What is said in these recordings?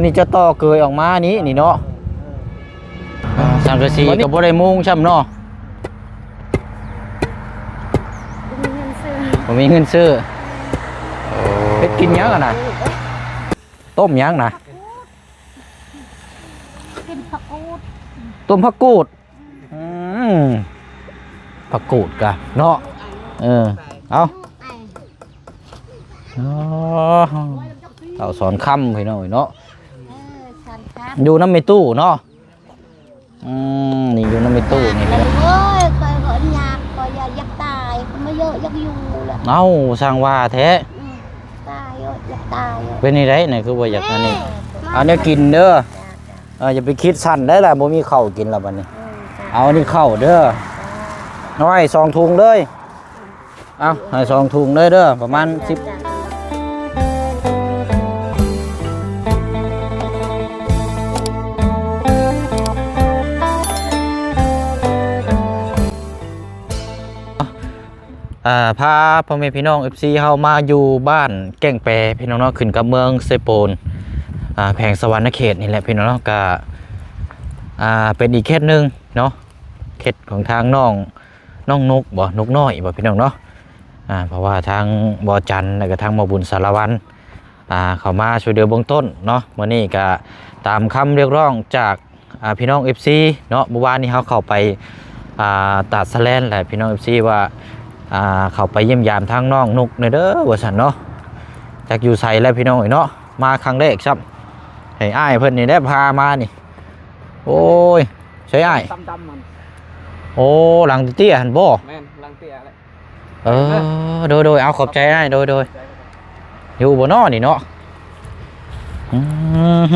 ນີ້ຈະຕໍ່ເກີຍອອກມານີ້ ນີ້ເນາະ. ສັງກະສີກໍບໍ່ໄດ້ມຸງຊ້ຳເນາະ. ບໍ່ມີເງິນຊື້. ບໍ່ມີເງິນຊື້. ໂອ້ ເຮັດກິນຫຍັງຫັ້ນນະ? ຕົ້ມຫຍັງນະ? ກິນຜັກກູດ. ຕົ້ມຜັກກູດ. ອືມ ຜັກກູດກະເນາະ. ເອີ ເອົາ. ອໍ ເຖົ້າສອນຄຳ ພີ່ນ້ອງເນາະ. ເອີ ສອນຄຳ ຢູ່ນຳແມ່ຕູ້ເນາະ. ອືມ ນີ້ຢູ່ນຳແມ່ຕູ້ນີ້. ໂອ້ຍ ຂ້ອຍກໍຍາກ ຂ້ອຍຢາກ ຢາກຕາຍ ກໍມາເຍາະຢາກຢູ່ແຫຼະ. ເອົ້າ ຊ່າງວ່າແທ້. ອືມ ຕາຍເອີຍ ຢາກຕາຍເອີຍ. ເປັນຈັ່ງໃດນະ ຄືວ່າຢາກອັນນີ້? ເອົາແນວກິນເດີ. ເອີ ຢ່າໄປຄິດສັ້ນໄດ້ລະ ບໍ່ມີເຂົ້າກິນລະບັດນີ້. ເອີ ເອົາອັນນີ້ເຂົ້າເດີ. ເອົາໃຫ້ສອງຖົງເລີຍ. ເອົາໃຫ້ສອງຖົງເລີຍເດີ ປະມານສິບ ອ່າ ພາພໍ່ແມ່ພີ່ນ້ອງເອັຟຊີເຮົາມາຢູ່ບ້ານແກ້ງແປພີ່ນ້ອງເນາະ ຂຶ້ນກັບເມືອງເຊໂປນ ອ່າ ແຂວງສະຫວັນນະເຂດນີ້ແຫຼະພີ່ນ້ອງເນາະ. ກະ ອ່າ ເປັນອີກເຂດໜຶ່ງເນາະ ເຂດຂອງທາງນ້ອງ ນ້ອງນົກບໍ ນົກນ້ອຍບໍພີ່ນ້ອງເນາະ. ອ່າ ເພາະວ່າທາງບໍ່ຈັນ ແລ້ວກະທາງໝໍບຸນສາລະວັນ ອ່າ ເຂົ້າມາຊ່ວຍເຫຼືອເບື້ອງຕົ້ນເນາະ. ມື້ນີ້ກະຕາມຄຳຮຽກຮ້ອງຈາກ ອ່າ ພີ່ນ້ອງເອັຟຊີເນາະ. ມື້ວານນີ້ເຮົາເຂົ້າໄປ ອ່າ ຕາດສະແລນ ແລະ ພີ່ນ້ອງເອັຟຊີວ່າ ອ່າ ເຂົ້າໄປຢ້ຽມຢາມທາງນ້ອງນົກແດ່ເດີວ່າຊັ້ນເນາະ. ຈັກຢູ່ໃສແລ້ວພີ່ນ້ອງເອີຍເນາະ ມາຄັ້ງແລກຊ້ຳ ໃຫ້ອ້າຍເພິ່ນນີ້ແຫຼະພາມານີ້. ໂອ້ຍ ໃສອ້າຍ? ດຳໆ ມັນ ໂອ້ ຫຼັງເຕ້ຍຫັ້ນບໍ? ແມ່ນ ຫຼັງເຕ້ຍແຫຼະ. ເອີ ໂດຍໆ ເອົາ ຂອບໃຈອ້າຍ ໂດຍໆ. ຢູ່ບໍ່ນໍນີ້ເນາະ? ອືມ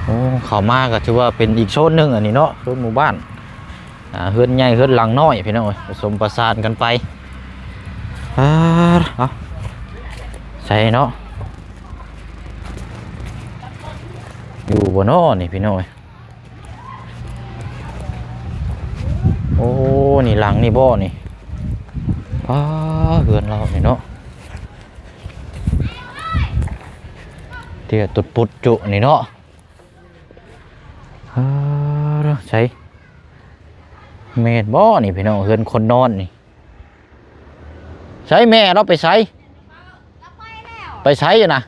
ໂອ້ ເຂົ້າມາກໍຖືວ່າເປັນອີກໂຊນໜຶ່ງອັນນີ້ເນາະ ໂຊນໝູ່ບ້ານ. ອ່າ ເຮືອນໃຫຍ່ເຮືອນຫຼັງນ້ອຍພີ່ນ້ອງເອີຍ ປະສົມປະສານກັນໄປ. ອ່າ ເອົາ ໃສເນາະ? ຢູ່ບໍ່ນໍນີ້ພີ່ນ້ອງເອີຍ? ໂອ້ ນີ້ຫຼັງນີ້ບໍ່ນີ້? ປ້າ ເຮືອນລາວນີ້ເນາະ ເຕ້ຍຕຸດປຸດຈຸນີ້ເນາະ. ເອີ ໃສ ແມ່ນບໍ່ນີ້ພີ່ນ້ອງ ເຮືອນຄົນນອນນີ້? ໃສແມ່ລາວໄປໃສ? ລາວໄປແລ້ວ ໄປໃສນະ?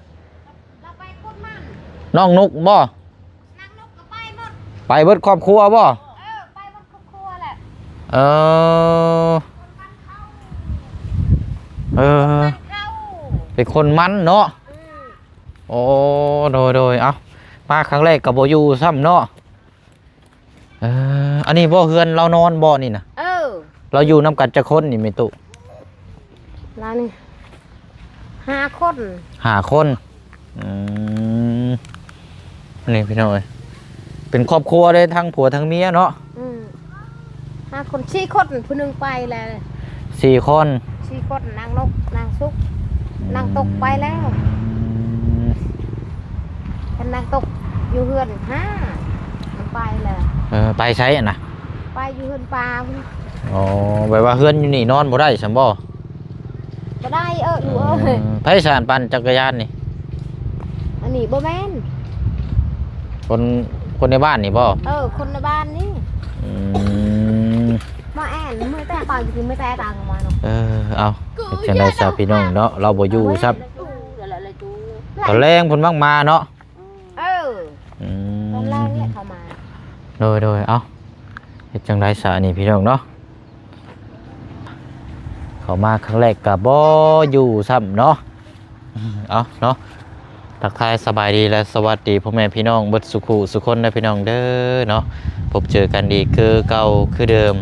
ລາວໄປກຸດມັນ ນ້ອງນຸກບໍ່? ນາງນົກກໍໄປໝົດ ໄປເບິດຄອບຄົວບໍ່? ເອີ ໄປໝົດຄອບຄົວແຫຼະ. ເອີ ເອີ ເປັນຄົນມັນເນາະ. ອືມ ໂອ້ ໂດຍໆ ເອົ້າ ມາຄັ້ງແລກກໍບໍ່ຢູ່ຊ້ຳເນາະ. ເອີ ອັນນີ້ບໍ່ເຮືອນລາວນອນບໍ່ນີ້ນະ? ເອີ ລາວຢູ່ນຳກັນຈັກຄົນນີ້ແມ່ຕູ້? ລາວນີ້ຫ້າຄົນ ຫ້າຄົນ. ອືມ ນີ້ພີ່ນ້ອງເອີຍ ເປັນຄອບຄົວເດ້ ທັງຜົວທັງເມຍເນາະ. ອືມ ຫ້າຄົນ ສີ່ຄົນ ຜູ້ໜຶ່ງໄປແລ້ວ ສີ່ຄົນ ສີ່ຄົນ ນາງນົກ ນາງສຸກ ອືມ ນາງຕົກໄປແລ້ວ. ອືມ ຄັນນາງຕົກຢູ່ເຮືອນຫາ ມັນໄປແລ້ວ. ເອີ ໄປໃສຫັ້ນນະ? ໄປຢູ່ເຮືອນປ່າພຸ້ນ. ອໍ ແບບວ່າເຮືອນຢູ່ນີ້ນອນບໍ່ໄດ້ຊັ້ນບໍ່? ບໍ່ໄດ້ ເອີ ລູກເອີຍ. ເອີ ໃຜສານປັ່ນຈັກກະຍານນີ້? ອັນນີ້ບໍ່ແມ່ນ ຄົນ ຄົນໃນບ້ານນີ້ບໍ່? ເອີ ຄົນໃນບ້ານນີ້. ອືມ ມາແອນ ມື້ແຕ່ເຮົາຢູ່ ມື້ແຕ່ຕ່າງມາເນາະ. ເອີ ເອົາ ເຮັດຈັ່ງໃດຊະພີ່ນ້ອງເນາະ ລາວບໍ່ຢູ່ຊ້ຳ. ຕອນແລງເພິ່ນມັກມາເນາະ. ເອີ ອືມ ຕອນແລກແຫຼະເຂົາມາ. ໂດຍໆ ເອົ້າ ເຮັດຈັ່ງໃດຊະນີ້ພີ່ນ້ອງເນາະ ເຂົ້າມາຄັ້ງແລກກໍບໍ່ຢູ່ຊ້ຳເນາະ. ເອົາເນາະ ທັກທາຍສະບາຍດີ ແລະ ສະຫວັດດີພໍ່ແມ່ພີ່ນ້ອງເບິດສູ່ຄູ່ສູ່ຄົນເດີພີ່ນ້ອງເດີເນາະ. ພົບເຈີກັນອີກຄືເກົ່າຄືເດີມ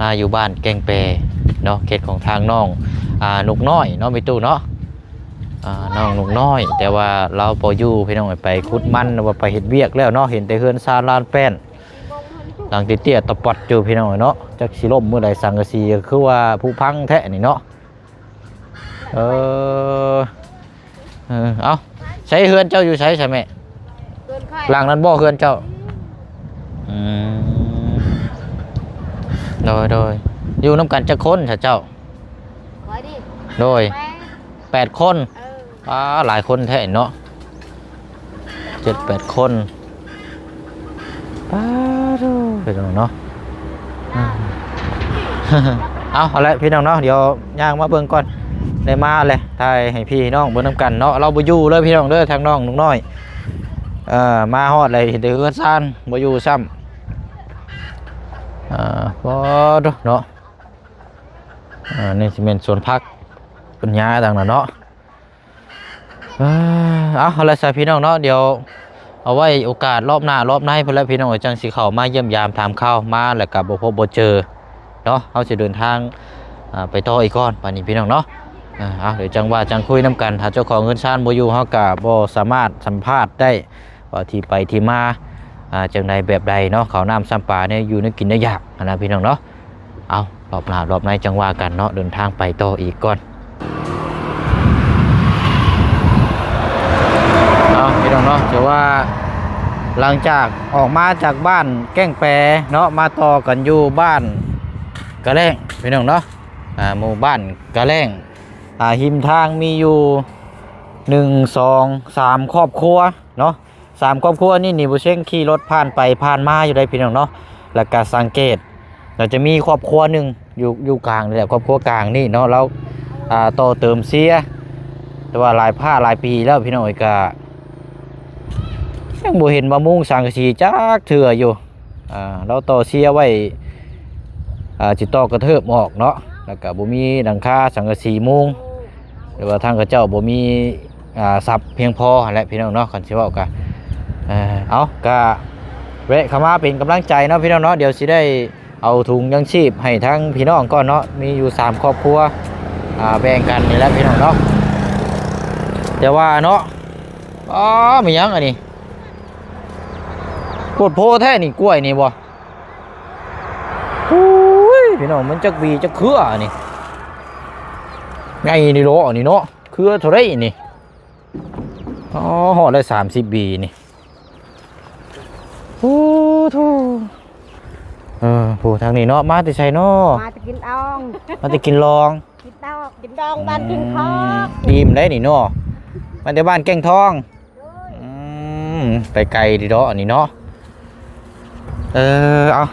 ອ່າ ຢູ່ບ້ານແກ້ງແປເນາະ ເຂດຂອງທາງນ້ອງ ອ່າ ນົກນ້ອຍເນາະ ແມ່ຕູ້ເນາະ. ອ່າ ນ້ອງນົກນ້ອຍ ແຕ່ວ່າລາວບໍ່ຢູ່ພີ່ນ້ອງເອີຍ ໄປຂຸດມັນ ຫຼືວ່າໄປເຮັດວຽກແລ້ວເນາະ. ເຫັນແຕ່ເຮືອນຊານລານແປ້ນ ຫຼັງເຕ້ຍໆຕະປອດຢູ່ພີ່ນ້ອງເອີຍເນາະ. ຈັກຊິລົ້ມມື້ໃດ ສັງກະສີກໍຄືວ່າຜຸພັງແທ້ນີ້ເນາະ. ເອີ ເອີ ເອົ້າ ໃສເຮືອນເຈົ້າຢູ່ໃສຊະແມ່? ເຮືອນຂ້ອຍ ຫຼັງນັ້ນບໍ່ເຮືອນເຈົ້າ? ອືມ ໂດຍໆ ຢູ່ນຳກັນຈັກຄົນຊະເຈົ້າ? ຂ້ອຍນີ້ ໂດຍ ແປດ ແປດຄົນ. ເອີ ປາ ຫຼາຍຄົນແທ້ເນາະ ເຈັດແປດຄົນ ປາໂທ້ ພີ່ນ້ອງເນາະ ເອົາ ເອົາລະພີ່ນ້ອງເນາະ ດຽວຍ່າງມາເບິ່ງກ່ອນ ໄດ້ມາແລ້ວ ຖ່າຍໃຫ້ພີ່ນ້ອງເບິ່ງນຳກັນເນາະ ລາວບໍ່ຢູ່ເລີຍພີ່ນ້ອງເດີ ທາງນ້ອງໜຸ່ມນ້ອຍ ເອີ ມາຮອດແລ້ວເຫັນແຕ່ເຮືອນຊານ ບໍ່ຢູ່ຊ້ຳ ເອີ ປາໂທ້ເນາະ ເອີ ນີ້ຊິແມ່ນສວນຜັກ ເພິ່ນຍ້າຍທາງນັ້ນເນາະ ເອີ ເອົາ ເອົາລະຊະພີ່ນ້ອງເນາະ ດຽວເອົາໄວ້ໂອກາດລອບໜ້າລອບໃນພຸ້ນແຫຼະພີ່ນ້ອງເອີຍ ຈັ່ງຊິເຂົ້າມາຢ້ຽມຢາມຖາມຂ່າວ ມາແລ້ວກະບໍ່ພົບບໍ່ເຈີເນາະ ເຮົາຊິເດີນທາງ ອ່າ ໄປຕໍ່ອີກກ່ອນ ບາດນີ້ພີ່ນ້ອງເນາະ ເອີ ເອົາ ດຽວຈັ່ງວ່າຈັ່ງຄຸຍນຳກັນ ຖ້າເຈົ້າຂອງເຮືອນຊານບໍ່ຢູ່ ເຮົາກະບໍ່ສາມາດສຳພາດໄດ້ວ່າທີ່ໄປທີ່ມາ ອ່າ ຈັ່ງໃດແບບໃດເນາະ ເຂົ້ານ້ຳຊ້ຳປາ ແນວຢູ່ແນວກິນແນວຢາກຫັ້ນນະພີ່ນ້ອງເນາະ. ເອົາ ລອບໜ້າລອບໃນຈັ່ງວ່າກັນເນາະ ເດີນທາງໄປຕໍ່ອີກກ່ອນ ເອົາ ພີ່ນ້ອງເນາະ ຖືວ່າຫຼັງຈາກອອກມາຈາກບ້ານແກ້ງແປເນາະ ມາຕໍ່ກັນຢູ່ບ້ານກະແລ້ງ ພີ່ນ້ອງເນາະ ອ່າ ໝູ່ບ້ານກະແລ້ງ ອ່າ ຮິມທາງມີຢູ່ ໜຶ່ງ ສອງ ສາມ ຄອບຄົວເນາະ. ສາມຄອບຄົວນີ້ນີ້ ບໍ່ເຊັງຂີ່ລົດຜ່ານໄປຜ່ານມາຢູ່ໄດ໋ພີ່ນ້ອງເນາະ ແລ້ວກະສັງເກດ ແລ້ວຈະມີຄອບຄົວໜຶ່ງຢູ່ ຢູ່ກາງນີ້ແຫຼະ ຄອບຄົວກາງນີ້ເນາະ ລາວ ອ່າ ຕໍ່ເຕີມເຊຍ ແຕ່ວ່າຫຼາຍພາຫຼາຍປີແລ້ວພີ່ນ້ອງເອີຍ ກະຍັງບໍ່ເຫັນວ່າມຸງສັງກະສີຈັກເທື່ອຢູ່ ອ່າ ລາວຕໍ່ເຊຍໄວ້ ອ່າ ຊິຕໍ່ກະເທີບອອກເນາະ ແລ້ວກະບໍ່ມີຫຼັງຄາສັງກະສີມຸງ ຫຼືວ່າທາງເຂົາເຈົ້າບໍ່ມີ ອ່າ ຊັບພຽງພໍຫັ້ນແຫຼະພີ່ນ້ອງເນາະ ຄັນຊິເວົ້າກະ ເອີ ເອົາ ກະແວະເຂົ້າມາເປັນກຳລັງໃຈເນາະພີ່ນ້ອງເນາະ ດຽວຊິໄດ້ເອົາຖົງຍັງຊີບໃຫ້ທາງພີ່ນ້ອງກ່ອນເນາະ ມີຢູ່ສາມຄອບຄົວ ອ່າ ແບ່ງກັນນີ້ແຫຼະພີ່ນ້ອງເນາະ ແຕ່ວ່າເນາະ ອໍ ມີຫຍັງອັນນີ້ ໂພດໂພແທ້ນີ້ ກ້ວຍນີ້ບໍ່? ໂອ້ຍ ພີ່ນ້ອງ ມັນຈັກຫວີຈັກເຄືອນີ້ ໃຫຍ່ນີ້ເນາະ ອັນນີ້ເນາະ ເຄືອເທົ່າໃດນີ້? ອໍ ຮອດແລ້ວສາມສິບຫວີນີ້ ໂອ້ໂທ້ ເອີ ໂອ້ ທາງນີ້ເນາະ ມາແຕ່ໃສເນາະ? ມາແຕ່ກິນອອງ ມາແຕ່ກິນລອງ ກິນດອກ ກິນດອງ ອືມ ບ້ານກິນຄອກ ອີ່ມໄດ໋ນີ້ເນາະ ມາແຕ່ບ້ານແກ້ງທອງ ໂດຍ ອືມ ໄປໄກດີເນາະ ອັນນີ້ເນາະ ເອີ ເອົາ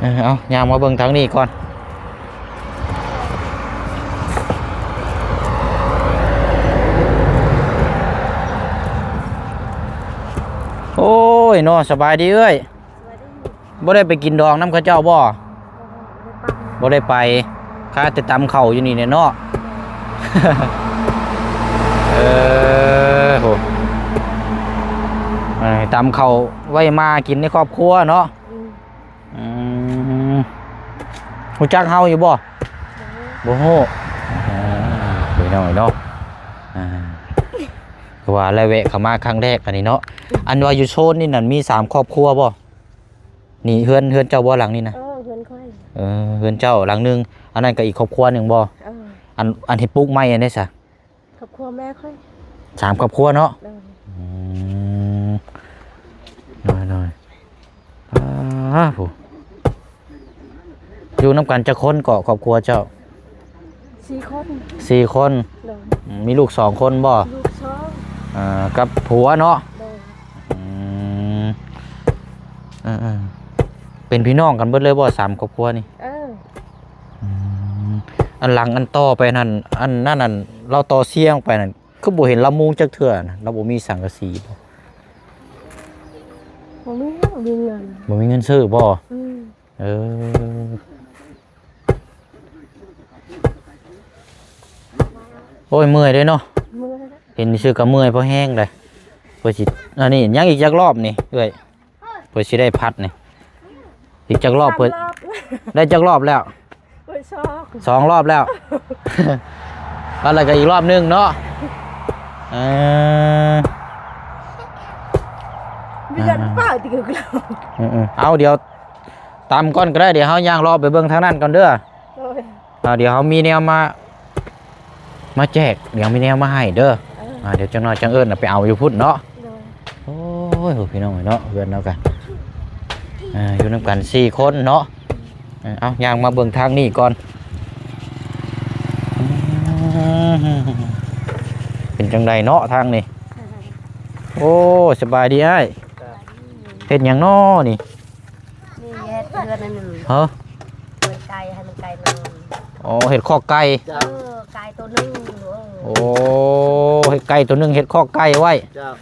ເອີ ເອົາ ຍ່າງມາເບິ່ງທາງນີ້ກ່ອນ ໂອ້ຍເນາະ ສະບາຍດີເອື້ອຍ ບໍ່ໄດ້ໄປກິນດອງນຳເຂົາເຈົ້າບໍ່? ບໍ່ໄດ້ໄປ ຄາແຕ່ຕຳເຂົ້າຢູ່ນີ້ແຫຼະເນາະ ເອີ ໂຫ ເອີ ຕຳເຂົ້າໄວ້ມາກິນໃນຄອບຄົວເນາະ ອືມ ອືມ ຮູ້ຈັກເຮົາຢູ່ບໍ່? ບໍ່ຮູ້ ບໍ່ຮູ້ ອ່າ ພີ່ນ້ອງເນາະ ອ່າ ຄືວ່າແລ້ວແວະເຂົ້າມາຄັ້ງແລກອັນນີ້ເນາະ ອັນວ່າຢູ່ໂຊນນີ້ນັ້ນມີສາມຄອບຄົວບໍ່? ນີ້ເຮືອນ ເຮືອນເຈົ້າບໍ່ຫຼັງນີ້ນະ? ເອີ ເຮືອນຂ້ອຍ ເອີ ເຮືອນເຈົ້າຫຼັງໜຶ່ງ ອັນນັ້ນກໍອີກຄອບຄົວໜຶ່ງບໍ່? ເອີ ອັນ ອັນເຮັດປຸກໃໝ່ອັນໃດຊະ? ຄອບຄົວແມ່ຂ້ອຍ ສາມຄອບຄົວເນາະ? ໂດຍ ອືມ ໂດຍໆ ອ່າ ໂຫ ຢູ່ນຳກັນຈັກຄົນເກາະຄອບຄົວເຈົ້າ? ສີ່ຄົນ ສີ່ຄົນ ໂດຍ ອືມ ມີລູກສອງຄົນບໍ່? ມີລູກສອງ ອ່າ ກັບຜົວເນາະ? ໂດຍ ອືມ ເອີໆ ເປັນພີ່ນ້ອງກັນເບິດເລີຍບໍ່ ສາມຄອບຄົວນີ້? ເອີ ອືມ ອັນຫຼັງອັນຕໍ່ໄປນັ້ນ ອັນນັ້ນ ອັນລາວຕໍ່ເຊຍອອກໄປນັ້ນ ຄືບໍ່ເຫັນລາວມຸງຈັກເທື່ອນະ? ລາວບໍ່ມີສັງກະສີບໍ່? ບໍ່ມີ ບໍ່ມີເງິນ ບໍ່ມີເງິນຊື້ບໍ່? ອືມ ເອີ ໂອ້ຍ ເມື່ອຍເດ້ເນາະ ເມື່ອຍ ເຫັນຊື່ກໍເມື່ອຍພໍແຮງເດ້ ເພື່ອຊິ ອັນນີ້ຍັງອີກຈັກລອບນີ້ເອື້ອຍ ເພື່ອຊິໄດ້ພັດນີ້ ອີກຈັກລອບ ສາມ ເພື່ອ ລອບ ໄດ້ຈັກລອບແລ້ວ? ໂອ້ຍ ສອງ ສອງລອບແລ້ວ ແລ້ວກໍອີກລອບໜຶ່ງເນາະ ເອີ ເດືອນ ອ່າ ປາຍຕິ ເອີໆ ເອົາ ດຽວ ຕຳກ່ອນກໍໄດ້ ດຽວເຮົາຍ່າງເລາະໄປເບິ່ງທາງນັ້ນກ່ອນເດີ ໂດຍ ອ່າ ດຽວເຮົາມີແນວມາ ມາແຈກ ດຽວມີແນວມາໃຫ້ເດີ ເອີ ອ່າ ດຽວຈັກໜ້ອຍຈັ່ງເອີ້ນໄປເອົາຢູ່ພຸ້ນເນາະ ໂດຍ ໂອ້ຍ ພີ່ນ້ອງເອີຍເນາະ ເຮືອນເຮົາກະ ອ່າ ຢູ່ນຳກັນສີ່ຄົນເນາະ ເອີ ເອົາ ຍ່າງມາເບິ່ງທາງນີ້ກ່ອນ ອືມ ຈັ່ງໃດເນາະທາງນີ້? ໂອ້ ສະບາຍດີອ້າຍ. ເຮັດຫຍັງນໍນີ້? ນີ້ເຮັດເຮືອນອັນໜຶ່ງ. ຮະ? ເຮືອນໄກ່ ໃຫ້ມັນໄກ່ນອນ. ອໍ ເຮັດຄອກໄກ່. ເຈົ້າ. ເອີ ໄກ່ໂຕໜຶ່ງ. ເອີ ໂອ້ ເຮັດໄກ່ໂຕໜຶ່ງ ເຮັດຄອກໄກ່ໄວ້. ເຈົ້າ.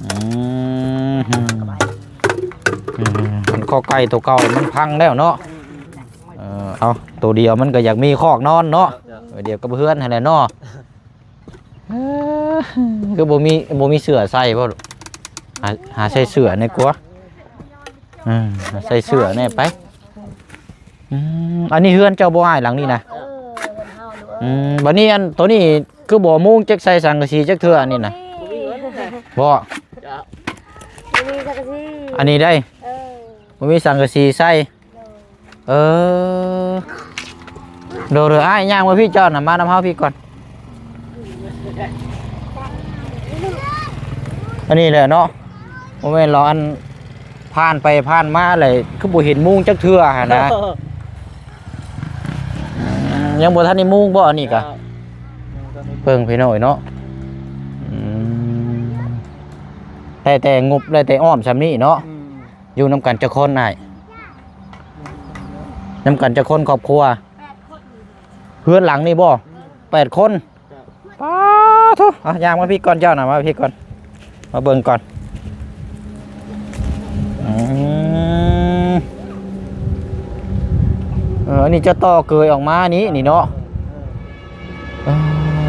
ອືມ ອືມ ມັນຄອກໄກ່ໂຕເກົ່າມັນພັງແລ້ວເນາະ. ເອີ ເອົາ ໂຕດຽວມັນກໍຢາກມີຄອກນອນເນາະ. ເຈົ້າ. ເອີ ດຽວກັບເຮືອນຫັ້ນແຫຼະເນາະ. ເອີ ຄືບໍ່ມີ ບໍ່ມີເສື້ອໃສ່ບໍ່? ຫາ ຫາໃສ່ເສື້ອແດ່ກວ່າ. ເອີ ໃສ່ເສື້ອແດ່ໄປ. ອືມ ອັນນີ້ເຮືອນເຈົ້າບໍ່ອ້າຍ ຫຼັງນີ້ນະ? ເອີ ເຮືອນເຮົາລູກເອີຍ. ອືມ ບັດນີ້ອັນໂຕນີ້ຄືບໍ່ມຸງຈັກ ໃສ່ສັງກະສີຈັກເທື່ອອັນນີ້ນະ? ບໍ່ມີ. ບໍ່. ບໍ່ມີສັງກະສີ ອັນນີ້ໄດ໋. ເອີ ບໍ່ມີສັງກະສີໃສ່. ໂດຍ. ເອີ ໂດຍໆ ອ້າຍ ຍ່າງມາພີ້ເຈົ້ານະ ມານຳເຮົາພີ້ກ່ອນ. ອັນນີ້ແຫຼະເນາະ ບໍ່ແມ່ນລະ ອັນຜ່ານໄປຜ່ານມາແຫຼະ ຄືບໍ່ເຫັນມຸງຈັກເທື່ອຫັ້ນນະ. ອືມ ຍັງບໍ່ທັນໄດ້ມຸງບໍ່ອັນນີ້ກະ? ເບິ່ງພີ່ນ້ອງເອີຍເນາະ. ອືມ ໄດ້ແຕ່ງົບ ໄດ້ແຕ່ອ້ອມຊ່ຳນີ້ເນາະ. ອືມ ຢູ່ນຳກັນຈັກຄົນອ້າຍ? ນຳກັນຈັກຄົນຄອບຄົວ? ເຮືອນຫຼັງນີ້ບໍ່? ແປດຄົນ. ເຈົ້າ. ປາໂທ້ ອ່ະ ຍ່າງມາພີ້ກ່ອນເຈົ້ານະ ມາພີ້ກ່ອນ ມາເບິ່ງກ່ອນ. ອືມ ເອີ ອັນນີ້ຈະຕໍ່ເກີຍອອກມານີ້ ນີ້ເນາະ. ເອີ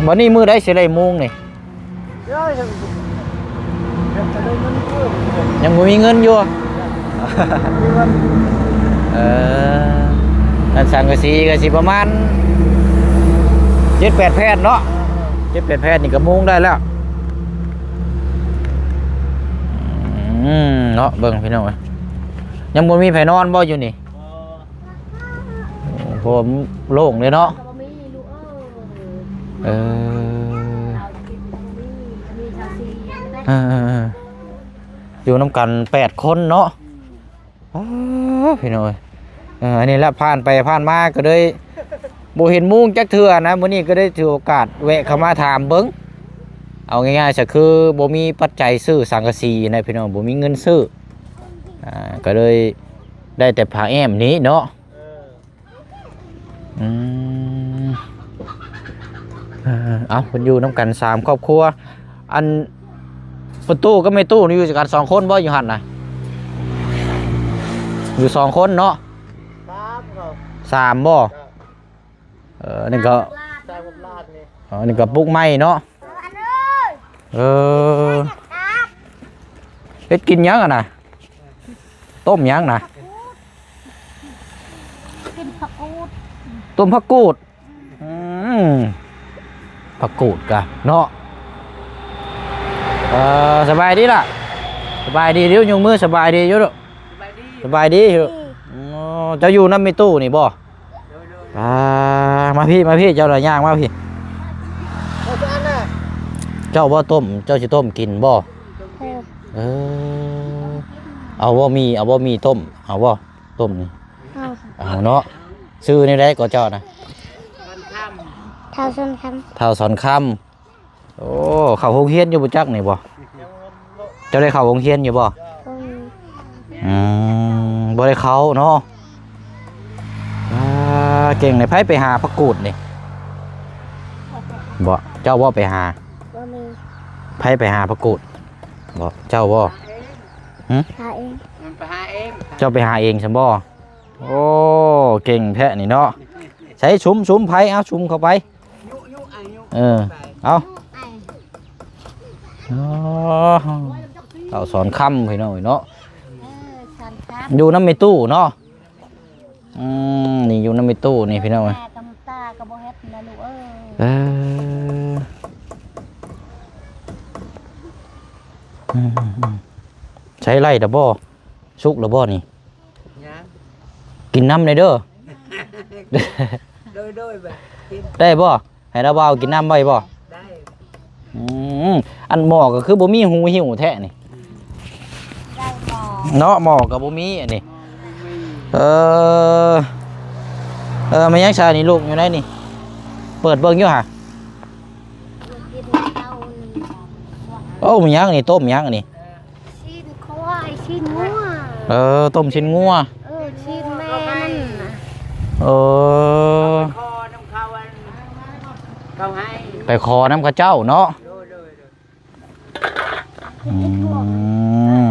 ບັດນີ້ມື້ໃດຊິໄດ້ມຸງນີ້? ຍັງບໍ່ມີເງິນຢູ່. ເອີ ອັນສັງກະສີກໍຊິປະມານເຈັດແປດແຜ່ນເນາະ. ເຈັດແປດແຜ່ນນີ້ກໍມຸງໄດ້ແລ້ວ. ອືມ ເນາະ ເບິ່ງພີ່ນ້ອງເອີຍ ຍັງບໍ່ມີໃຜນອນບໍ່ຢູ່ນີ້? ໂອ້ ໂລ່ງເລີຍເນາະ. ເອີ ເອີ ເອີ ເອີ ຢູ່ນຳກັນແປດຄົນເນາະ. ອ້າ ພີ່ນ້ອງເອີຍ ເອີ ອັນນີ້ລະ ຜ່ານໄປຜ່ານມາກໍເລີຍບໍ່ເຫັນມຸງຈັກເທື່ອນະ. ມື້ນີ້ກໍໄດ້ຖືໂອກາດແວະເຂົ້າມາຖາມເບິ່ງ. ເອົາງ່າຍໆຊະ ຄືບໍ່ມີປັດໄຈຊື້ສັງກະສີນະພີ່ນ້ອງ ບໍ່ມີເງິນຊື້. ອ່າ ກໍເລີຍໄດ້ແຕ່ຜ້າແອ້ມນີ້ເນາະ. ອືມ ເອີ ເອົາ ເພິ່ນຢູ່ນຳກັນສາມຄອບຄົວ. ອັນ ປະຕູກັບແມ່ຕູ້ນີ້ຢູ່ກັນສອງຄົນບໍ່ ຢູ່ຫັ້ນນະ? ຢູ່ສອງຄົນເນາະ. ສາມ ສາມບໍ່? ເອີ ນີ້ກໍ ສາມກັບຫຼານນີ້. ອໍ ນີ້ກໍປຸກໃໝ່ເນາະ. ເອີ ເຮັດກິນຫຍັງຫັ້ນນະ? ຕົ້ມຫຍັງນະ? ກິນຜັກກູດ. ຕົ້ມຜັກກູດ. ອືມ ຜັກກູດກະເນາະ. ເອີ ສະບາຍດີລະ? ສະບາຍດີ ເດີ ຍົກມືສະບາຍດີຢູ່ເດີ. ສະບາຍດີ. ສະບາຍດີ. ໂອ້ ເຈົ້າຢູ່ນຳແມ່ຕູ້ນີ້ບໍ່? ໂດຍໆ. ອ່າ ມາພີ້ ມາພີ້ ເຈົ້າລະຍ່າງມາພີ້. ເຈົ້າບໍ່ຕົ້ມ ເຈົ້າຊິຕົ້ມກິນບໍ່? ເອີ ເອີ ເອົາບໍ່ໝີ່ ເອົາບໍ່ໝີ່ຕົ້ມ ເອົາບໍ່? ຕົ້ມນີ້ ເອົາ ເອົາເນາະ. ຊື່ແນວໃດກໍເຈົ້ານະ? ທ້າວສອນຄຳ. ທ້າວສອນຄຳ. ໂອ້ ເຂົ້າໂຮງຮຽນຢູ່ບໍ່ຈັກນີ້ບໍ່? ເຈົ້າໄດ້ເຂົ້າໂຮງຮຽນຢູ່ບໍ່? ບໍ່ມີ. ອືມ ບໍ່ໄດ້ເຂົ້າເນາະ. ອ່າ ເກັ່ງເລີຍ. ໃຜໄປຫາຜັກກູດນີ້? ບໍ່ ເຈົ້າບໍ່ໄປຫາ? ບໍ່ມີ. ໃຜໄປຫາຜັກກູດ? ບໍ່ ເຈົ້າບໍ່? ຫາເອງ. ຫຶ? ຫາເອງ. ມັນໄປຫາເອງ. ເຈົ້າໄປຫາເອງຊັ້ນບໍ່? ໂອ້ ເກັ່ງແທ້ນີ້ເນາະ. ໃສ່ສຸມ ສຸມໃຜ ເອົາສຸມເຂົ້າໄປ. ເອີ ເອົາ ອໍ ເອົາສອນຄຳພີ່ນ້ອງເອີຍເນາະ. ເອີ ສອນຄຳ ຢູ່ນຳແມ່ຕູ້ເນາະ. ອືມ ນີ້ຢູ່ນຳແມ່ຕູ້ນີ້ພີ່ນ້ອງເອີຍ. ຕາ ຕາກໍບໍ່ເຮັດນະລູກເອີຍ. ເອີ ອືມ ໃຊ້ໄລ່ແລ້ວບໍ່? ສຸກແລ້ວບໍ່ນີ້? ຍັງ. ກິນນຳແດ່ເດີ. ໂດຍໆ ແບບກິນ ໄດ້ບໍ່? ໃຫ້ລາວບ່າວກິນນຳໄວ້ບໍ່? ໄດ້. ອືມ ອັນໝໍ້ກໍຄືບໍ່ມີຫູຫິ້ວແທ້ນີ້. ໄດ້ໝໍ້ ເນາະ ໝໍ້ກໍບໍ່ມີອັນນີ້. ເອີ ເອີ ແມ່ນຫຍັງຊະນີ້ ລູກຢູ່ໃນນີ້ ເປີດເບິ່ງຢູ່ຫາ. ກິນເຂົ້າ ໂອ້ ມີຫຍັງນີ້? ຕົ້ມຫຍັງນີ້? ຊີ້ນຄວາຍ ຊີ້ນງົວ. ເອີ ຕົ້ມຊີ້ນງົວ. ເອີ ຊີ້ນແມ່ມັນນະ. ເອີ ຂໍນຳເຂົາ ອັນເຂົາໃຫ້ ໄປຂໍນຳເຂົາເຈົ້າເນາະ. ໂດຍ ໂດຍ ໂດຍ. ອື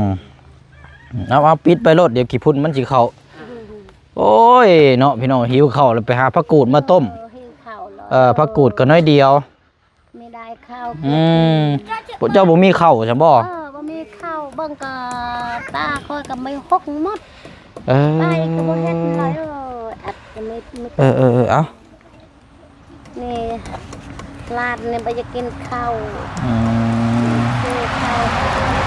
ມ ເອົາ ເອົາ ປິດໄປໂລດ ດຽວຂີ້ຝຸ່ນມັນຊິເຂົ້າ. ໂອ້ຍເນາະ ພີ່ນ້ອງ ຫິວເຂົ້າແລ້ວ ໄປຫາຜັກກູດມາຕົ້ມ. ເອີ ຫິວເຂົ້າເລີຍ. ເອີ ຜັກກູດກໍໜ້ອຍດຽວ. ມີໄດ້ເຂົ້າ. ອືມ ພວກເຈົ້າບໍ່ມີເຂົ້າຊັ້ນບໍ່? ເອີ ບໍ່ມີເຂົ້າ ເບິ່ງກໍຕາຂ້ອຍກໍໄມ່ຫົກໝົດ. ເອີ ໄປກໍບໍ່ເຮັດແລ້ວ. ເອີ ອັດກໍມີ ມີ ເອີ ເອີ ເອີ ເອົາ ນີ້ ຫຼານນີ້ບໍ່ຢາກກິນເຂົ້າ. ອືມ ຊື້ເຂົ້າ.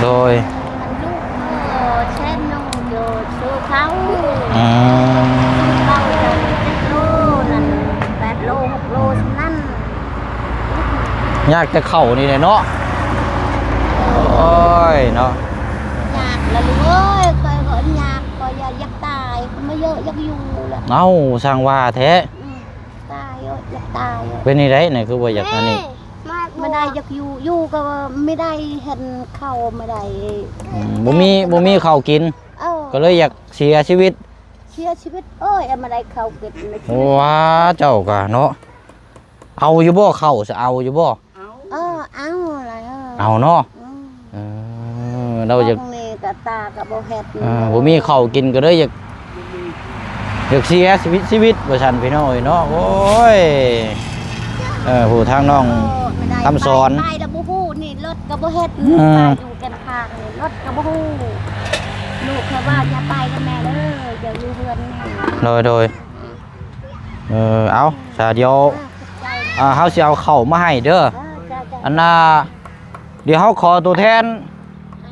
ໂດຍ ອັນລູກ ເອີ ແຊນໜຶ່ງຢູ່ ຊື້ເຂົ້າ. ອືມ ຊື້ເຂົ້າຈັກເຈັດໂລນັ້ນ ແປດໂລ ຫົກໂລ ສ່ຳນັ້ນ. ຍາກແຕ່ເຂົ້ານີ້ແຫຼະເນາະ. ໂອ້ຍເນາະ ຍາກລະລູກເອີຍ. ຂ້ອຍກໍຍາກ ຂ້ອຍຢາກ ຢາກຕາຍ ກໍມາເຍາະຢາກຢູ່ລະ. ເອົ້າ ຊ່າງວ່າແທ້. ອືມ ຕາຍເອີຍ ຢາກຕາຍເອີຍ. ເປັນຈັ່ງໃດນະ ຄືວ່າຢາກອັນນີ້? ແມ່ ບໍ່ໄດ້ຢາກຢູ່ ຢູ່ກໍບໍ່ໄດ້ເຫັນເຂົ້າ ບໍ່ໄດ້. ອືມ ບໍ່ມີ ບໍ່ມີເຂົ້າກິນ. ເອີ ກໍເລີຍຢາກເສຍຊີວິດ. ເສຍຊີວິດເອີຍ ບໍ່ໄດ້ເຂົ້າກິນ. ໂອ້ ວ່າເຈົ້າກະເນາະ. ເອົາຢູ່ບໍ່ເຂົ້າ ຊິເອົາຢູ່ບໍ່? ເອີ ເອົາລະ. ເອີ ເອົາເນາະ. ອືມ ເອີ ລາວຢາກ ຕາກໍບໍ່ເຮັດ ເອີ ບໍ່ມີເຂົ້າກິນກໍເລີຍຢາກ ຢາກເສຍຊີວິດ ຊີວິດວ່າຊັ້ນ ພີ່ນ້ອງເອີຍເນາະ. ໂອ້ຍ ເອີ ຜູ້ທາງນ້ອງ ເອີ ຄຳສອນ ໄປ ໄປແລ້ວບໍ່ຮູ້ນີ້ ລົດກໍບໍ່ເຮັດ. ອືມ ໄປຢູ່ແກ່ນທາງນີ້ ລົດກໍບໍ່ຮູ້. ລູກເຂົາວ່າ ຢ່າໄປເດີແມ່ເດີ ຢ່າຢູ່ເຮືອນນີ້. ໂດຍ ໂດຍ. ເອີ ເອົາ ສາ ດຽວ ເອີ ຂອບໃຈ ອ່າ ເຮົາຊິເອົາເຂົ້າມາໃຫ້ເດີ. ເອີ ຈົ້າ ຈົ້າ ອັນນ່າ ດຽວເຮົາຂໍຕົວແທນ ອື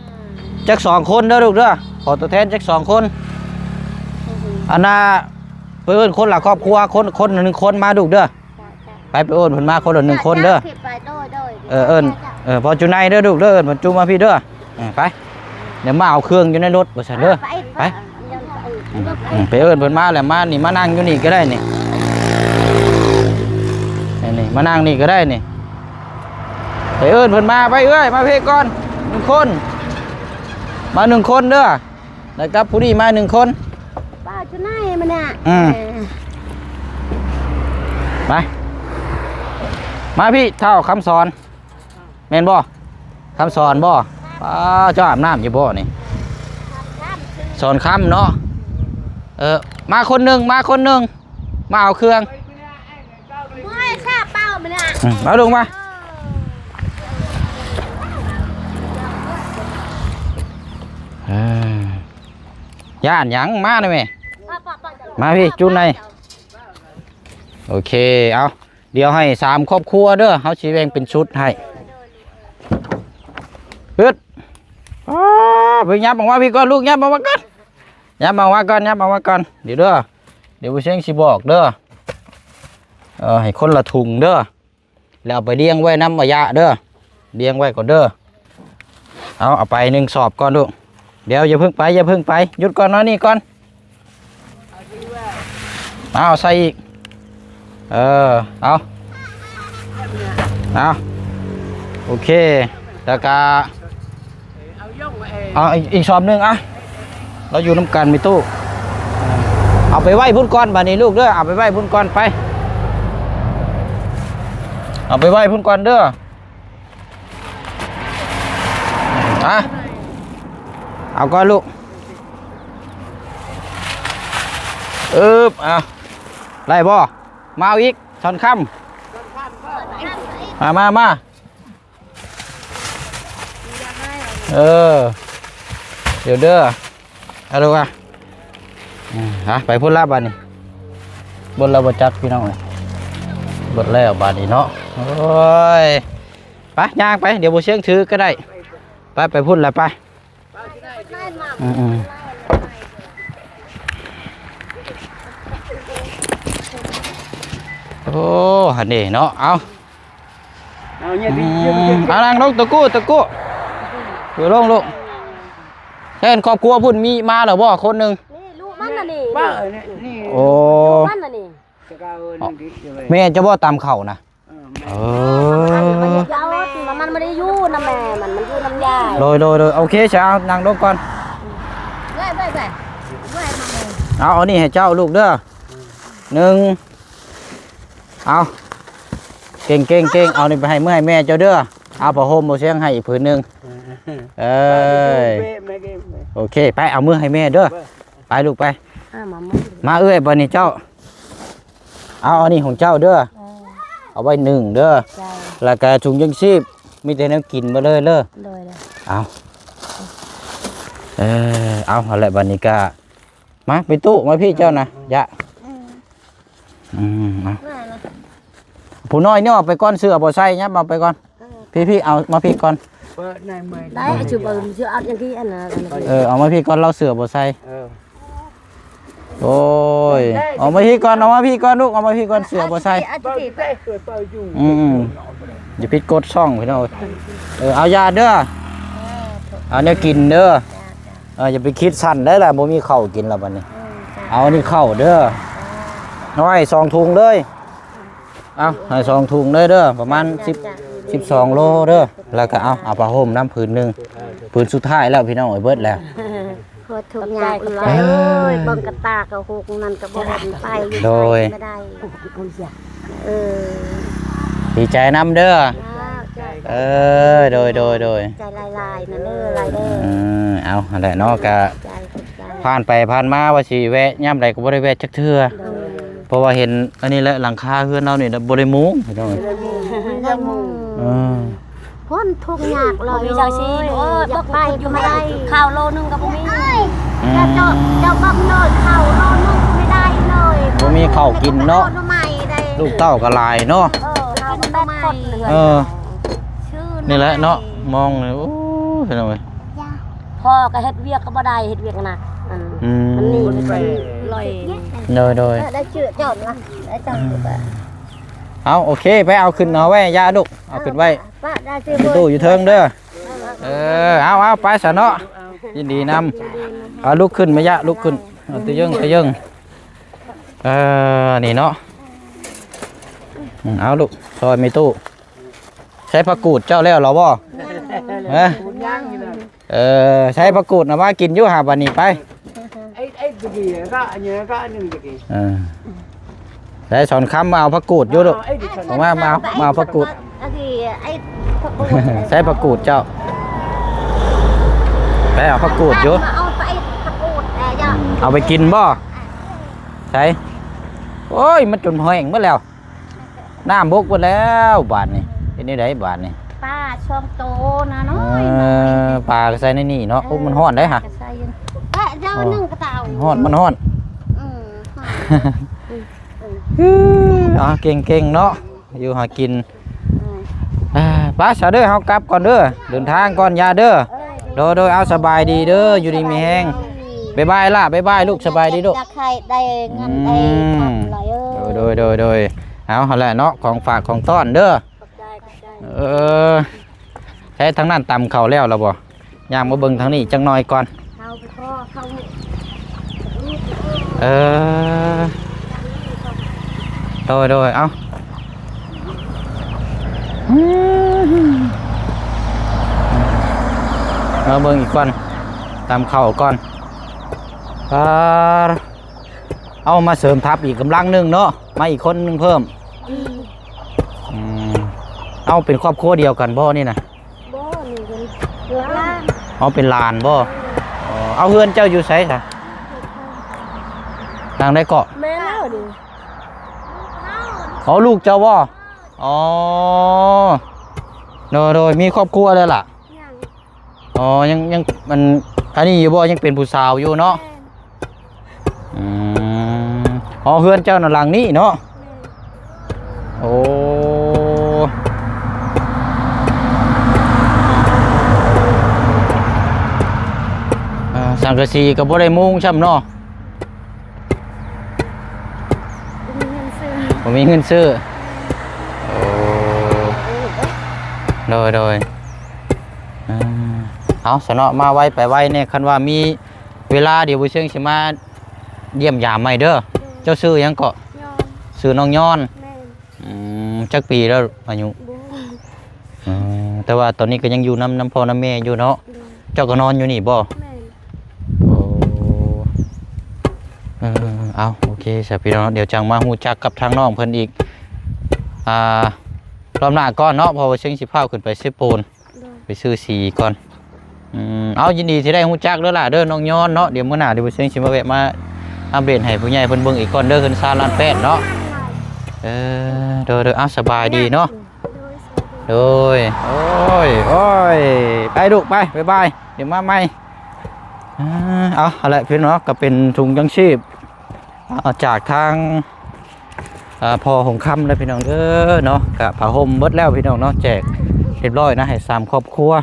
ມ ຈັກສອງຄົນເດີລູກເດີ ຂໍຕົວແທນຈັກສອງຄົນ. ອືມ ອັນນ່າ ໄປເອີ້ນຄົນລະຄອບຄົວ ຄົນ ຄົນໜຶ່ງຄົນມາລູກເດີ. ໄປ ໄປເອີ້ນເພິ່ນມາຄົນລະໜຶ່ງຄົນເດີ. ໂດຍ ໂດຍ ເອີ ເອີ້ນ ເອີ ພໍ່ຈຸໄນເດີລູກເດີ ເອີ້ນພໍ່ຈຸມາພີ້ເດີ. ເອີ ໄປ ດຽວມາເອົາເຄື່ອງຢູ່ໃນລົດວ່າຊັ້ນເດີ. ໄປ ໄປ ອືມ ໄປເອີ້ນເພິ່ນມາແລ້ວ ມານີ້ ມານັ່ງຢູ່ນີ້ກໍໄດ້ນີ້ ນີ້ ມານັ່ງນີ້ກໍໄດ້ນີ້. ໄປເອີ້ນເພິ່ນມາ ໄປເອື້ອຍ ມາເພກກ່ອນໜຶ່ງຄົນ ມາໜຶ່ງຄົນເດີ. ແລ້ວກັບຜູ້ນີ້ມາໜຶ່ງຄົນ ປ້າຈຸໄນມານະ. ອືມ ເອີ ໄປ ມາພີ້ ທ້າວຄຳສອນ ແມ່ນບໍ່? ຄຳສອນບໍ່? ປ້າ ເຈົ້າອາບນ້ຳຢູ່ບໍ່ນີ້? ສອນຄຳເນາະ. ເອີ ມາຄົນໜຶ່ງ ມາຄົນໜຶ່ງ ມາເອົາເຄື່ອງ. ບໍ່ໃຫ້ຊາເປົ່າມານະ. ອືມ ມາລົງມາ. ເອີ ຢ້ານຫຍັງ? ມານະແມ່. ມາພີ້ ຈຸໄນ. ໂອເຄ ເອົາ ດຽວໃຫ້ສາມຄອບຄົວເດີ ເຮົາຊິແບ່ງເປັນຊຸດໃຫ້. ຮຶດ ອ້າ ໄປ ຫຍັບອອກມາພີ້ກ່ອນລູກ ຫຍັບອອກມາກ່ອນ ຫຍັບອອກມາກ່ອນ ຫຍັບອອກມາກ່ອນ. ດຽວເດີ ດຽວບໍ່ຊຽງຊິບອກເດີ. ເອີ ໃຫ້ຄົນລະຖົງເດີ ແລ້ວເອົາໄປລຽງໄວ້ນຳອາຍະເດີ ລຽງໄວ້ກ່ອນເດີ. ເອົາ ເອົາໄປໜຶ່ງສອບກ່ອນລູກ. ດຽວຢ່າເພິ່ງໄປ ຢ່າເພິ່ງໄປ ຢຸດກ່ອນ ເອົານີ້ກ່ອນ. ເອົາ ໃສ່ອີກ. ເອີ ເອົາ ເອົາ ໂອເຄ ແລ້ວກະ ເອົາ ອີກ ອີກສອບໜຶ່ງ ອ່ະ ລາວຢູ່ນຳກັນມີຕູ້. ເອົາໄປໄວ້ພຸ້ນກ່ອນບາດນີ້ລູກເດີ ເອົາໄປໄວ້ພຸ້ນກ່ອນ ໄປ ເອົາໄປໄວ້ພຸ້ນກ່ອນເດີ. ອ່ະ ເອົາກ່ອນລູກ. ອຶບ ອ່ະ ໄດ້ບໍ່? ມາເອົາອີກ ສອນຄຳ ມາ ມາ ມາ. ເອີ ດຽວເດີ ເອົາລູກ ອ່ະ ອືມ ອ່ະ ໄປພຸ້ນລະບາດນີ້. ເບິດແລ້ວບໍ່ຈັກ ພີ່ນ້ອງເອີຍ ເບິດແລ້ວບາດນີ້ເນາະ. ໂອ້ຍ ໄປ ຍ່າງໄປ ດຽວບໍ່ຊຽງຖືກໍໄດ້. ໄປ ໄປພຸ້ນລະ ໄປ. ອືມໆ ໂອ້ ຫັ້ນເດເນາະ. ເອົາ ເອົາ ອືມ ເອົາ ນັ່ງລົງ ຕະກູ້ ຕະກູ້ ຢູ່ລົງລູກ. ແຕ່ຄອບຄົວພຸ້ນມີມາແລ້ວບໍ່ ຄົນໜຶ່ງ? ນີ້ລູກມັນນະນີ້ ໂອ້ ລູກມັນນະນີ້. ແມ່ເຈົ້າບໍ່ຕຳເຂົ້ານະ? ເອີ ເອີ ເອົາມາ ມັນບໍ່ໄດ້ຢູ່ນຳແມ່ມັນ ມັນຢູ່ນຳຍາຍ. ໂດຍ ໂດຍ ໂດຍ ໂອເຄ ຊະ ເອົາ ນັ່ງລົງກ່ອນ. ເອົາ ເອົານີ້ໃຫ້ເຈົ້າລູກເດີ ໜຶ່ງ ເອົາ ເກັ່ງໆໆ ເອົານີ້ໄປໃຫ້ເມືອໃຫ້ແມ່ເຈົ້າເດີ. ເອົາຜ້າຫົ່ມບໍ່ຊຽງໃຫ້ອີກຜືນໜຶ່ງ. ເອີຍ ໂອເຄ ໄປ ເອົາເມືອໃຫ້ແມ່ເດີ. ໄປລູກໄປ. ມາເອື້ອຍ ບາດນີ້ເຈົ້າ ເອົາ ອັນນີ້ຂອງເຈົ້າເດີ ເອີ ເອົາໄວ້ໜຶ່ງເດີ. ແລ້ວກະຖົງຍັງຊີບ ມີແຕ່ແນວກິນເບິດເລີຍເດີ. ໂດຍ ເອົາ ເອີ ເອົາ ຫັ້ນແຫຼະ ບາດນີ້ກະ ມາ ໄປຕູ້ ມາພີ້ເຈົ້ານະ ຢະ ອືມ ເອົາ ຜູ້ນ້ອຍນີ້ອອກໄປກ່ອນ ເສື້ອບໍ່ໃສ່ ຫຍັບເອົາໄປກ່ອນ. ເອີ ພີ້ໆ ເອົາມາພີ້ກ່ອນ. ໄດ້ ເອີ ເອົາມາພີ້ກ່ອນ ລາວເສື້ອບໍ່ໃສ່. ໂອ້ຍ ເອົາມາພີ້ກ່ອນ ເອົາມາພີ້ກ່ອນລູກ ເອົາມາພີ້ກ່ອນ ເສື້ອບໍ່ໃສ່. ອືມ ຢ່າຜິດກົດຊ່ອງພີ່ນ້ອງ. ເອີ ເອົາຢາເດີ ເອົາແນວກິນເດີ. ເອີ ຢ່າໄປຄິດສັ້ນໄດ້ລະ ບໍ່ມີເຂົ້າກິນລະບາດນີ້. ເອົາອັນນີ້ເຂົ້າເດີ ເອົາໃຫ້ສອງຖົງເລີຍ. ເອົາໃຫ້ສອງຖົງເລີຍເດີ ປະມານສິບ ສິບສອງໂລເດີ. ແລ້ວກະເອົາ ເອົາຜ້າຫົ່ມນຳຜືນໜຶ່ງ ຜືນສຸດທ້າຍແລ້ວພີ່ນ້ອງເອີຍ ເບິດແລ້ວ. ໂຄດທຸກຍາກເອື້ອຍເອີຍ ເບິ່ງກະຕາກະຫົກນັ້ນກະບໍ່ເຫັນໄປຢູ່ໃສກະບໍ່ໄດ້. ເອີ ດີໃຈນຳເດີ. ເອີ ໂດຍ ໂດຍ ໂດຍ ໃຈຫຼາຍໆນະເດີ ຫຼາຍເດີ. ເອີ ເອົາຫັ້ນແຫຼະເນາະ ກະ ຂອບໃຈ ຂອບໃຈ ຜ່ານໄປຜ່ານມາວ່າຊິແວະຍາມໃດກະບໍ່ໄດ້ແວະຈັກເທື່ອ. ໂດຍ ເພາະວ່າເຫັນອັນນີ້ແຫຼະ ຫຼັງຄາເຮືອນລາວນີ້ບໍ່ໄດ້ມຸງພີ່ນ້ອງ. ບໍ່ໄດ້ມຸງ ບໍ່ໄດ້ມຸງ. ເອີ ຄົນທຸກຍາກເລີຍ ບໍ່ມີຈັ່ງຊີ້. ໂອ້ຍ ຢາກໄປກະບໍ່ໄດ້ ເຂົ້າໂລໜຶ່ງກະບໍ່ມີ. ອືມ ເຈົ້າ ເຈົ້າເບິ່ງເລີຍ ເຂົ້າໂລໜຶ່ງກະບໍ່ໄດ້ເລີຍ ບໍ່ມີເຂົ້າກິນເນາະ. ລູກເຕົ້າກະຫຼາຍເນາະ. ເອີ ເຮົາກະແບບຄົນເຮືອນ ເອີ ນີ້ແຫຼະເນາະ ມອງນີ້ ໂອ້ຍ ພີ່ນ້ອງເອີຍ ພໍ່ກະເຮັດວຽກກະບໍ່ໄດ້ ເຮັດວຽກໜັກ. ອືມ ມັນນີ້ມັນເປັນລອຍ. ໂດຍ ໂດຍ ເອີ ໄດ້ຊື່ຈອດລະ ໄດ້ຈອດ. ເອົາ ໂອເຄ ໄປເອົາຂຶ້ນເອົາໄວ້ ຢ່າລູກ ເອົາຂຶ້ນໄວ້ ປະ ໄດ້ຊື່ຕູ້ຢູ່ເທິງເດີ. ເອີ ເອົາ ເອົາ ໄປຊະເນາະ ຍິນດີນຳ. ເອົາ ລຸກຂຶ້ນ ມາຢະ ລຸກຂຶ້ນ ເອົາ ຕະເຢິງ ຕະເຢິງ. ເອີ ນີ້ເນາະ ອືມ ເອົາລູກ ຊ່ອຍແມ່ຕູ້. ໃສ່ຜັກກູດເຈົ້າແລ້ວລະບໍ່? ຮະ? ເອີ ໃສ່ຜັກກູດນະ ມາກິນຢູ່ຫາບາດນີ້ໄປ. ເອີ ໃສ່ສອນຄຳມາເອົາຜັກກູດຢູ່ລູກ. ມາ ມາ ມາເອົາຜັກກູດ. ໃສ່ຜັກກູດເຈົ້າ ໄປເອົາຜັກກູດຢູ່. ເອົາໄປກິນບໍ່? ໃສ່ ໂອ້ຍ ມັນຈົນແຫ້ງໝົດແລ້ວ. ນ້ຳບົກໝົດແລ້ວບາດນີ້. ເຮັດແນວໃດບາດນີ້? ປາສອງໂຕນະນ້ອຍ ເອີ ປາກະໃສ່ໃນນີ້ເນາະ. ໂອ້ ມັນຮ້ອນໄດ໋ຫະ. ປາກະໃສ່ ເອີ ເຈົ້າໜຶ່ງກະເຕົາ. ມັນຮ້ອນ ມັນຮ້ອນ. ອືມ ເອີ ເກັ່ງໆເນາະ ຢູ່ຫາກິນ. ເອີ ໄປຊະເດີ ເຮົາກັບກ່ອນເດີ ເດີນທາງກ່ອນ ຢ່າເດີ. ໂດຍ ໂດຍ ເອົາ ສະບາຍດີເດີ ຢູ່ດີມີແຮງ. ບາຍບາຍລະ ບາຍບາຍລູກ ສະບາຍດີລູກ. ຢາກໃຫ້ໄດ້ເງິນໄດ້ຄຳຫຼາຍເອີຍ. ໂດຍ ໂດຍ ໂດຍ ເອົາຫັ້ນແຫຼະເນາະ ຂອງຝາກຂອງຕ້ອນເດີ. ຂອບໃຈ ຂອບໃຈ. ເອີ ໃສທາງນັ້ນຕຳເຂົ້າແລ້ວລະບໍ່? ຍ່າງມາເບິ່ງທາງນີ້ຈັກໜ່ອຍກ່ອນ. ເຂົ້າໄປພໍເຂົ້າ. ເອີ ໂດຍ ໂດຍ ເອົາ ມາເບິ່ງອີກກ່ອນ ຕຳເຂົ້າກ່ອນ. ປາ ເອົາມາເສີມທັບອີກກຳລັງໜຶ່ງເນາະ ມາອີກຄົນໜຶ່ງເພີ່ມ. ອືມ ເອົາ ເປັນຄອບຄົວດຽວກັນບໍ່ນີ້ນະ? ບໍ່ ນີ້ເປັນຫຼານ. ອໍ ເປັນຫຼານບໍ່? ອໍ ເອົາ ເຮືອນເຈົ້າຢູ່ໃສຊະ? ທາງໃດເກາະ? ແມ່ນແລ້ວນີ້. ອໍ ລູກເຈົ້າບໍ່? ອໍ ໂດຍ ໂດຍ ມີຄອບຄົວແລ້ວລະ? ຍັງ. ອໍ ຍັງ ຍັງ ມັນ ອັນນີ້ຢູ່ບໍ່? ຍັງເປັນຜູ້ສາວຢູ່ເນາະ? ແມ່ນ. ອືມ ອໍ ເຮືອນເຈົ້ານະຫຼັງນີ້ເນາະ? ແມ່ນ. ໂອ້ ເອີ ສັງກະສີກະບໍ່ໄດ້ມຸງຊ້ຳເນາະ? ບໍ່ມີເງິນຊື້ ບໍ່ມີເງິນຊື້. ໂອ້ ໂດຍ ໂດຍ ເອີ ເອົາຊະເນາະ ມາໄວໄປໄວແດ່ ຄັນວ່າມີ ເວລາດຽວບໍ່ເຊີງຊິມາຢ້ຽມຢາມໃໝ່ເດີ. ໂດຍ. ເຈົ້າຊື່ຫຍັງເກາະ? ຍອນ. ຊື່ນ້ອງຍອນ. ແມ່ນ. ອືມ ຈັກປີແລ້ວອາຍຸ? ບໍ່. ອື ແຕ່ວ່າຕອນນີ້ກໍຍັງຢູ່ນຳ ນຳພໍ່ນຳແມ່ຢູ່ເນາະ. ໂດຍ ເຈົ້າກໍນອນຢູ່ນີ້ບໍ່? ແມ່ນ. ໂອ້ ເອີ ເອົາ ໂອເຄຊະພີ່ນ້ອງ ດຽວຈັ່ງມາຮູ້ຈັກກັບທາງນ້ອງເພິ່ນອີກ ອ່າ ລອບໜ້າກ່ອນເນາະ ເພາະວ່າເຊິ່ງຊິພາຂຶ້ນໄປເຊໂປນ. ໂດຍ ໄປຊື້ສີກ່ອນ. ອືມ ເອົາ ຍິນດີທີ່ໄດ້ຮູ້ຈັກເດີຫຼ້າເດີ ນ້ອງຍອນເນາະ. ດຽວມື້ໜ້າ ດຽວເຊີງຊິມາແວະມາອັບເດດໃຫ້ຜູ້ໃຫຍ່ເພິ່ນເບິ່ງອີກກ່ອນເດີ ເຮືອນຊານລານແປ້ນເນາະ. ເອີ ໂດຍໆ ເອົາ ສະບາຍດີເນາະ. ໂດຍ ໂດຍ ໂອ້ຍ ໂອ້ຍ ໄປລູກ ໄປ ບາຍບາຍ ດຽວມາໃໝ່. ອ່າ ເອົາ ຫັ້ນແຫຼະພີ່ນ້ອງເນາະ ກໍເປັນຖົງຍັງຊີບ ອ່າ ຈາກທາງ ອ່າ ພໍ່ຫົງຄຳເດີພີ່ນ້ອງເດີເນາະ. ກະຜ້າຫົ່ມເບິດແລ້ວພີ່ນ້ອງເນາະ ແຈກຮຽບຮ້ອຍນະ ໃຫ້ສາມຄອບຄົວ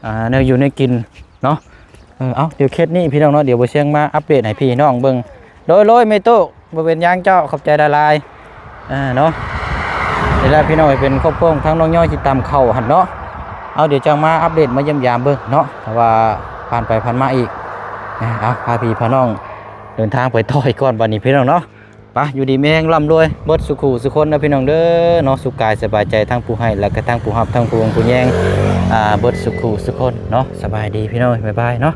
ອ່າ ແນວຢູ່ແນວກິນເນາະ. ເອີ ເອົາ ດຽວເຂດນີ້ພີ່ນ້ອງເນາະ ດຽວບໍ່ຊຽງມາອັບເດດໃຫ້ພີ່ນ້ອງເບິ່ງ. ໂດຍໆ ແມ່ຕູ້ ບໍ່ເປັນຫຍັງເຈົ້າ ຂອບໃຈຫຼາຍໆ ອ່າ ເນາະ. ນີ້ແຫຼະພີ່ນ້ອງ ເປັນຄອບຄົວຂອງທາງນ້ອງຍ້ອຍທີ່ຕຳເຂົ້າຫັ້ນເນາະ. ເອົາ ດຽວຈັ່ງມາອັບເດດ ມາຢ້ຽມຢາມເບິ່ງເນາະ ຖ້າວ່າຜ່ານໄປຜ່ານມາອີກ. ເອົາ ພາພີ່ພານ້ອງເດີນທາງໄປຕໍ່ອີກກ່ອນບັດນີ້ພີ່ນ້ອງເນາະ. ໄປ ຢູ່ດີມີແຮງ ລ່ຳລວຍເບິດສູ່ຄູ່ສູ່ຄົນເດີພີ່ນ້ອງເດີເນາະ. ສຸກກາຍສະບາຍໃຈ ທັງຜູ້ໃຫ້ ແລະກະທັງຜູ້ຮັບ ທັງຜູ້ຫົງຜູ້ແຍງ ອ່າ ເບິດສູ່ຄູ່ສູ່ຄົນເນາະ. ສະບາຍດີພີ່ນ້ອງ ບາຍບາຍເນາະ.